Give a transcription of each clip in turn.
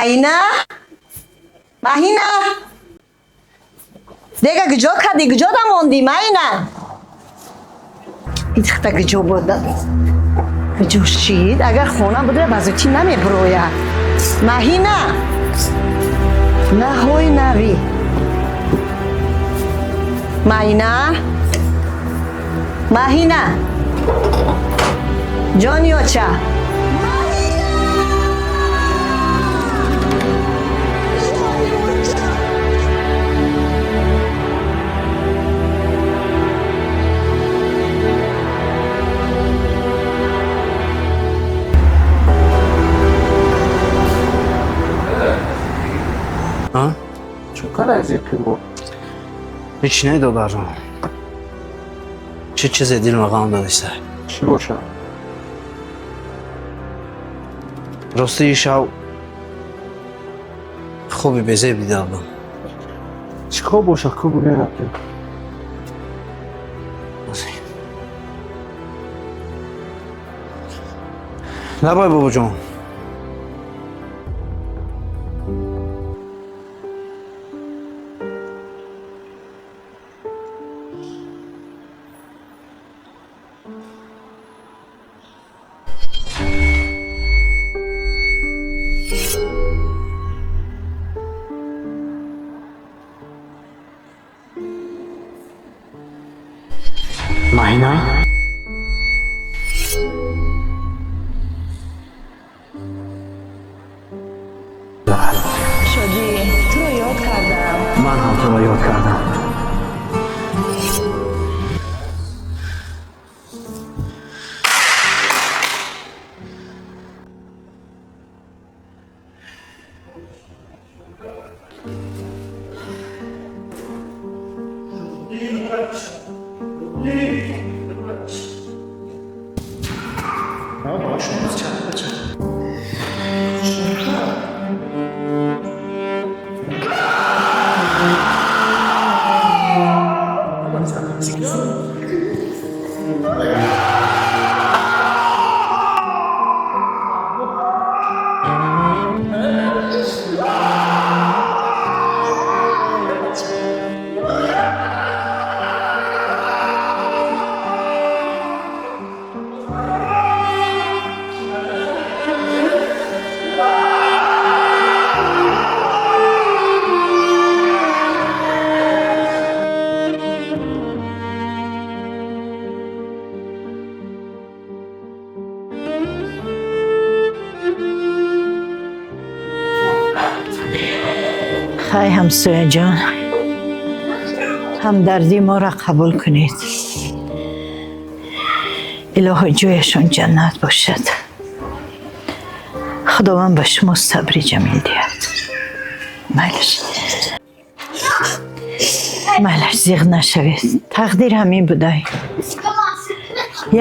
Маҳина, Маҳина, дега куҷо кардӣ, куҷо дамондӣ, Маҳина? Итихта куҷо буда, куҷо шид? Агар хона буда, ба зудӣ намебирояд. Маҳина, наҳои нави, Маҳина, Маҳина, ҷони оча. Чӣ зиқи бо? Ҳеч не, додарҷон. Чӣ чизе дилма ғам додиста. Чӣ бошад? Ростии шав хоби безеб дида будам. Чӣ хоб бошад, ку бигӯям ки. Лабай, бобоҷон. Маҳина? Шодӣ, туро ёд кардам. Ман ҳам туро ёд кардам. Хай, ҳамсояҷон, ҳамдардии моро қабул кунед. Илоҳо, ҷояшон ҷаннат бошад. Худованд ба шумо сабри ҷамил диҳад. Майлаш, майлаш, зиғ нашавед. Тақдир ҳамин будай.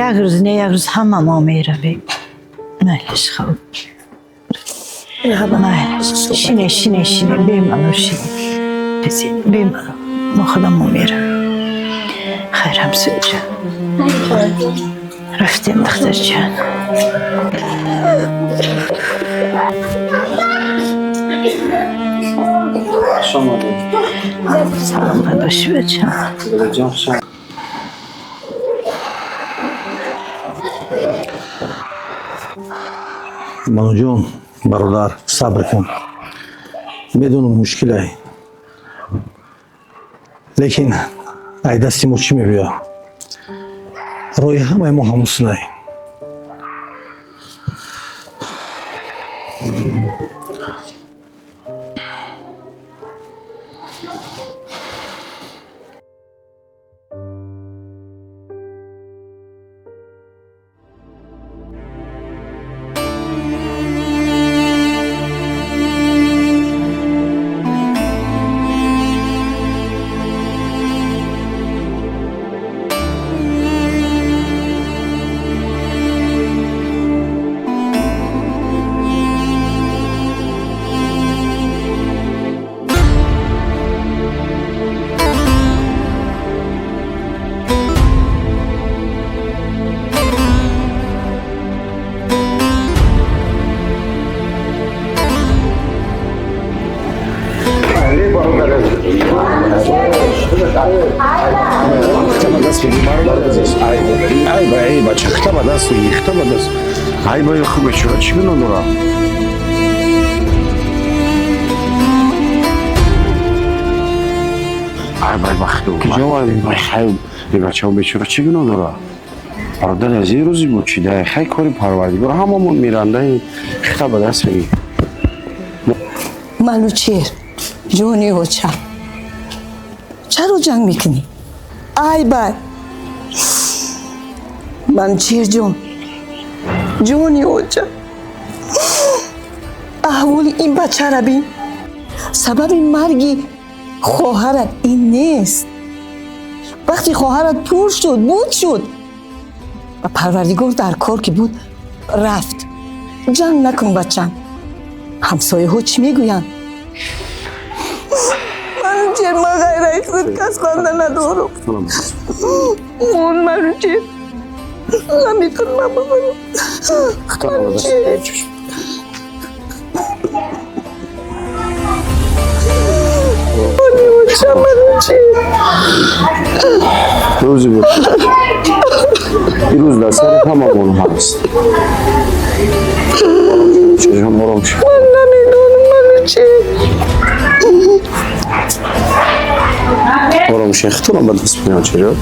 Як рӯз не, як рӯз ҳама мо меравем. Майлаш, хоб, майлаш, шине, шине, шине, бемалол шине, бемалол, мо худамон меравем. Хайр, ҳамсояҷон, рафтем, духтарҷон. Хуш омадед. Саломат бошӣ, бачам. Додарҷон, хуш омадед. Мануҷон, бародар, сабр кун. Медонам, мушкилай, лекин ай дасти мо чӣ мебиёд? Роҳи ҳамаи мо ҳамусунай. Ай ба, эй бача, хита ба даст бигир, хита ба даст. Ай ба, хуб бечора, чӣ гуноҳ дорад? Ай ба, бахту. Куҷо вай? Хай, бачао бечора чӣ гуноҳ дорад? Бародари азиз, рӯзи буд чӣ дай? Хай, кори Парвардигор, ҳамамон мирандаи, хита ба даст бигир. Манучер, ҷони оча, чаро ҷанг мекунӣ? Ай бай, Манучер ҷон, ҷони оча, аҳволи ин бачара бин. Сабаби марги хоҳарат ин нест. Вақти хоҳарат пур шуд, буд шуд ва Парвардигор дар кор ки буд, рафт. Ҷанг накун, бачам. Ҳамсояҳо чӣ мегӯянд? Манучер, ман ғайраи худ кас банда надорам. Мон, Манучер, ғами худ ман бихӯрам. Манучер, оча, Манучер. Рӯзи буд. Ирӯз дар сари ҳамамон ҳаст. Чашм, ором шав. Ман намедонам, Манучер. Ором шав, хитона ба даст бигир, чаро?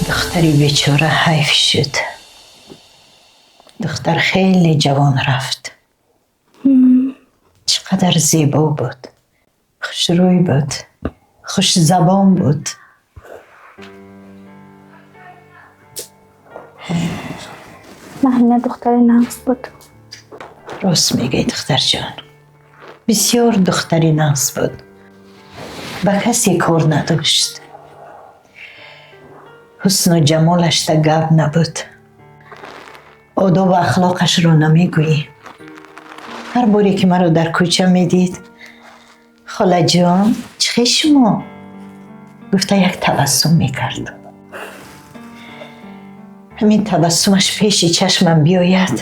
Духтари бечора ҳайф шуд. Духтар хеле ҷавон рафт. Чӣ қадар зебо буд, хушрӯй буд, хушзабон буд. Маҳина духтари нағз буд. Рост мегӯӣ, духтарҷон, бисёр духтари нағз буд. Ба касе кор надошт. Ҳусну ҷамолашда гап набуд. Одобу ахлоқашро намегӯӣ. Ҳар боре ки маро дар кӯча медид, холаҷон, чӣ хел шумо, гуфта як табассум мекард. Ҳамин табассумаш пеши чашмам биёяд,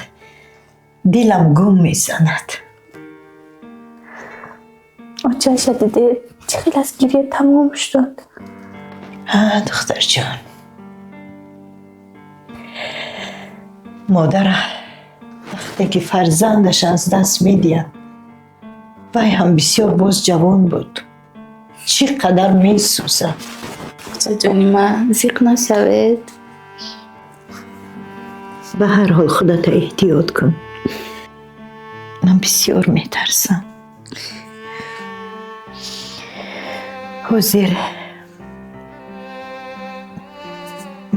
дилам гум мезанад. Очаша дидед, чӣ хел аз гирья тамом шуд. Духтарҷон, модар вақте ки фарзандаш аз даст медиҳад, вай ҳам бисёр боз ҷавон буд, чӣ қадар месӯзад. Очаҷони ман, зиқ нашавед. Ба ҳар ҳол худата эҳтиёт кун. Ман бисёр метарсам. Ҳозир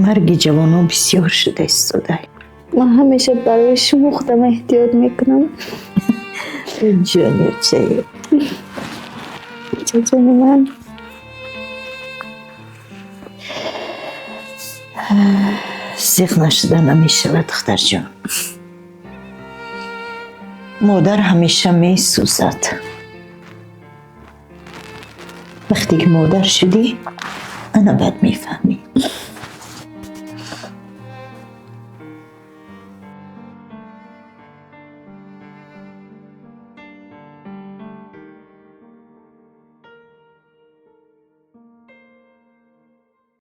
марги ҷавонон бисёр шуда истода. Ман ҳамеша барои шумо худам эҳтиёт мекунам. Ҷони очаи. Очаҷони ман. Зиқ нашуда намешавад, духтарҷон. Модар ҳамеша месӯзад. Вақте ки модар шудӣ, ана баъд мефаҳмӣ.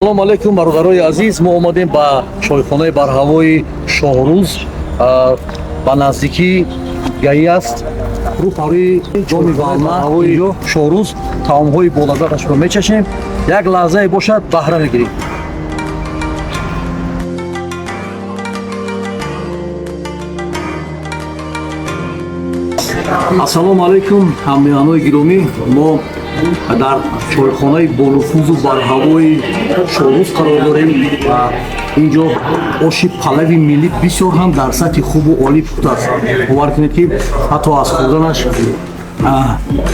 Салому алайкум, бародарои азиз. Мо омадем ба чойхонаи барҳавои Шоҳрӯз. Ба наздикӣ гаӣ аст, рӯ парои ҷоми валнаҳавои Шоҳрӯз. Таомҳои болаззаташро мечашем, як лаҳзае бошад, баҳра мегирем. Ассалому алайкум, ҳаммиҳанои гиромӣ. Мо дар чойхонаи бонуфузу барҳавои Шоҳрӯз қарор дорем ва инҷо оши палави миллӣ бисёр ҳам дар сатҳи хубу олӣ пухта аст. Бовар кунед, ки ҳатто аз хӯрданаш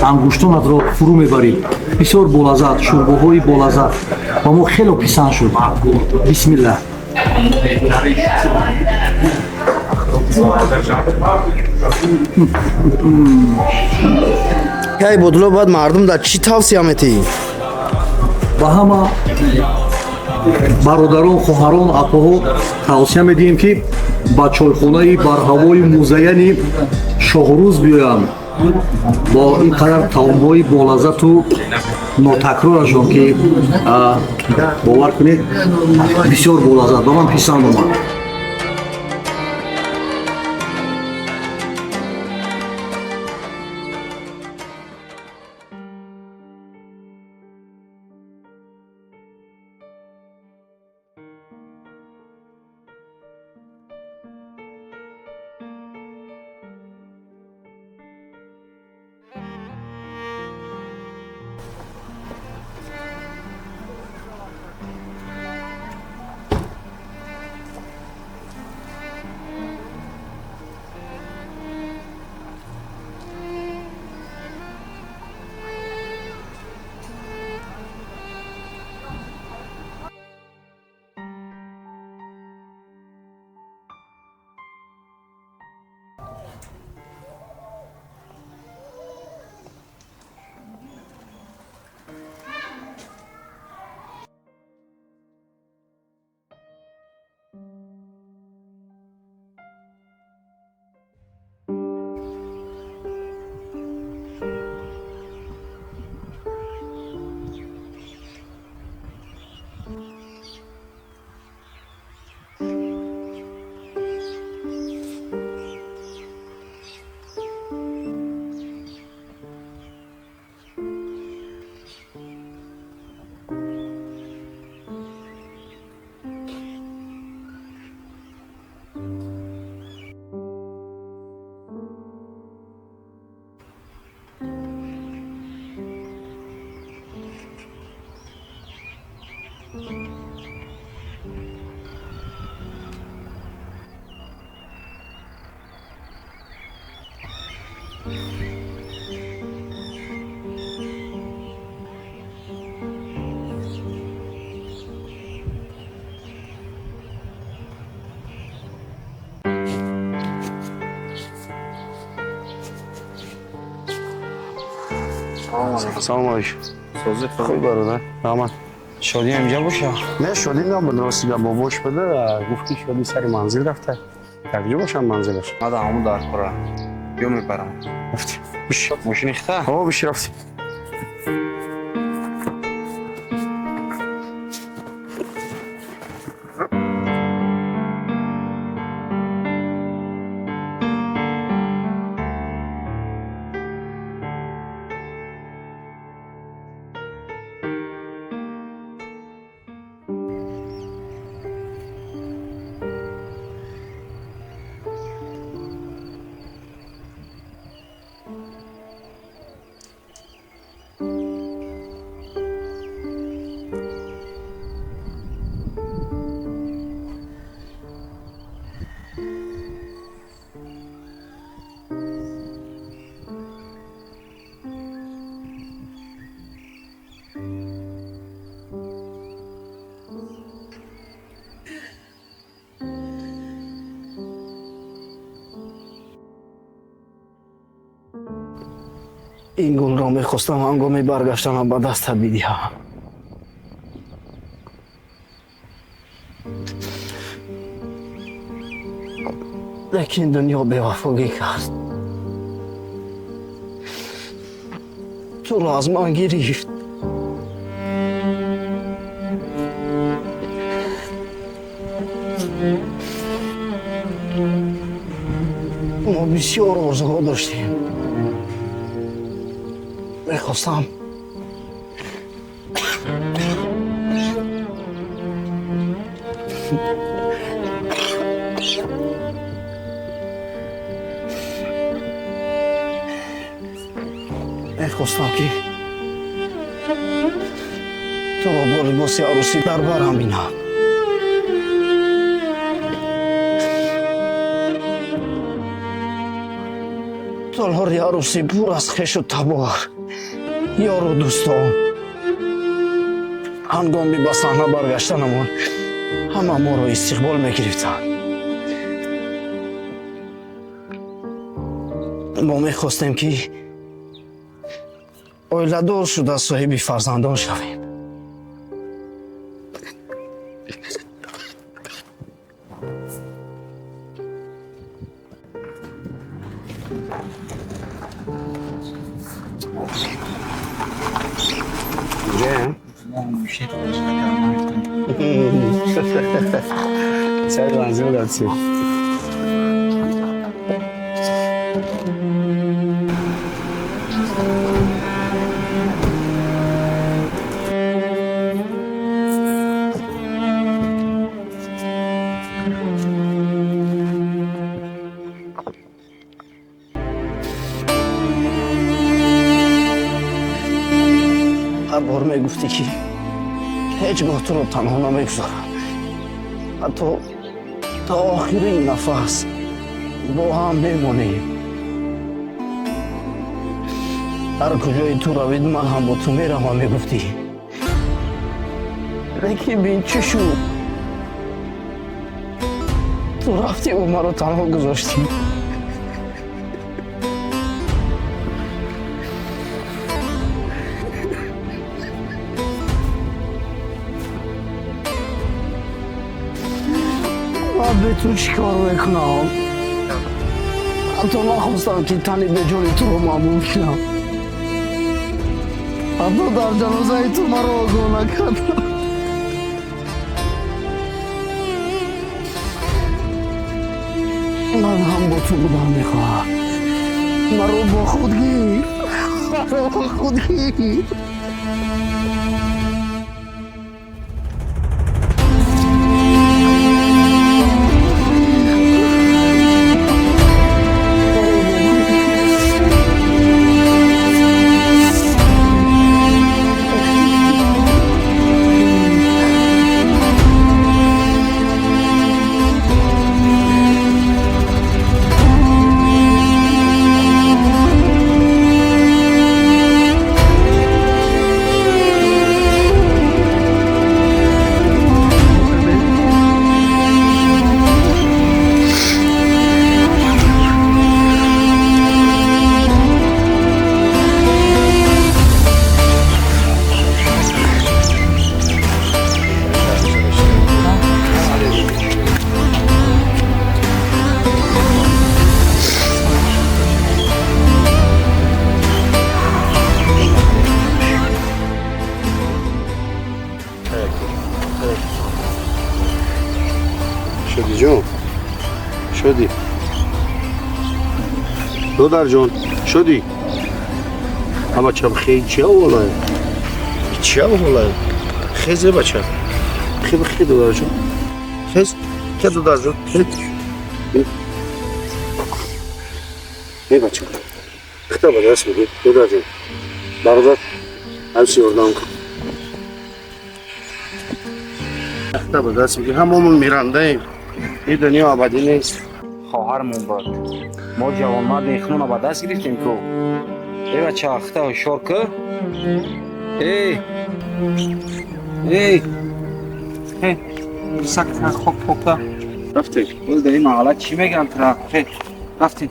ангуштонатро фурӯ мебарӣ. Бисёр болаззат, шӯрбоҳои болаззат ва мо хело писанд шуд. Бисмиллаҳ. Кай бодло бояд мардум дар чӣ тавсия метиҳӣ? Ба ҳама бародарон, хоҳарон, апоҳо тавсия медиҳем, ки ба чойхонаи барҳавои музайяни Шоҳрӯз биёянд бо ин қадар таомҳои болаззату нотакрорашон, ки бовар кунед, бисёр болаззат, ба ман писанд омад. Салом алейкум. Хуб, бародар, раҳмат. Шодӣ инҷа боша? Не, шодӣ набуд, рости гап, бобош буда, гуфт, ки шодӣ сари манзил рафта. Як ҷо бошам манзилаш. Мада ҳамун дар кора. Биё, мебарам. Рафтем. Биши. Мошини хита? О, биши, рафтем. Ин гулро мехостам ҳангоми баргаштанам ба дастат бидиҳам. Лекин дунё бевафогӣ кард. Туро аз ман гирифт. Мо бисёр орзуҳо доштем. Мехостам, ки туро бо либоси арӯсӣ дар барам бинам. Толори арӯсӣ пур аз хешу табор, ёру дӯстон. Ҳангоми ба саҳна баргаштанамон ҳама моро истиқбол мегирифтанд. Мо мехостем, ки оиладор шуда соҳиби фарзандон шавем. Ҳар бор мегуфтӣ, ки ҳеҷ гоҳ туро танҳо намегузорам, ҳатто то охирин нафас бо ҳам мемонем. Ҳар куҷое ту равид, ман ҳам бо ту меравам, мегуфтӣ. Лекин бин, чӣ шуд? Ту рафтиву маро танҳо гузоштӣ. Ман бе ту чӣ кор мекунам? Ҳатто нахостам, ки тани беҷони туро маъмул кунам. Ҳатто дар ҷанозаи ту маро огоҳ накардам. Ман ҳам бо ту будан мехоҳам. Маро бо худ гир, маро бо худ гир. Шуди ҷон, шуди. Додарҷон, шуди. А бачам хей чи аввалай? Чи аввалай? Хезе бача. Хе хе додарҷон. Хез, хе додарҷон. Хе. Эй бача. Хита ба даст бигир, додарҷон. Бародар, ҳамси ёрдам кун. Хита ба даст бигир. Ҳамамон мирандаем. Ин дунё абадӣ нест. Хоҳармон буд. Мо ҷавонмарди хунро ба даст гирифтем ку. Эй бача, хита ҳушёр ку. Эй! Эй! Эй, сак хок покта. Рафтем. Боз дар ин маҳалла чӣ мегирам тура? Рафтем.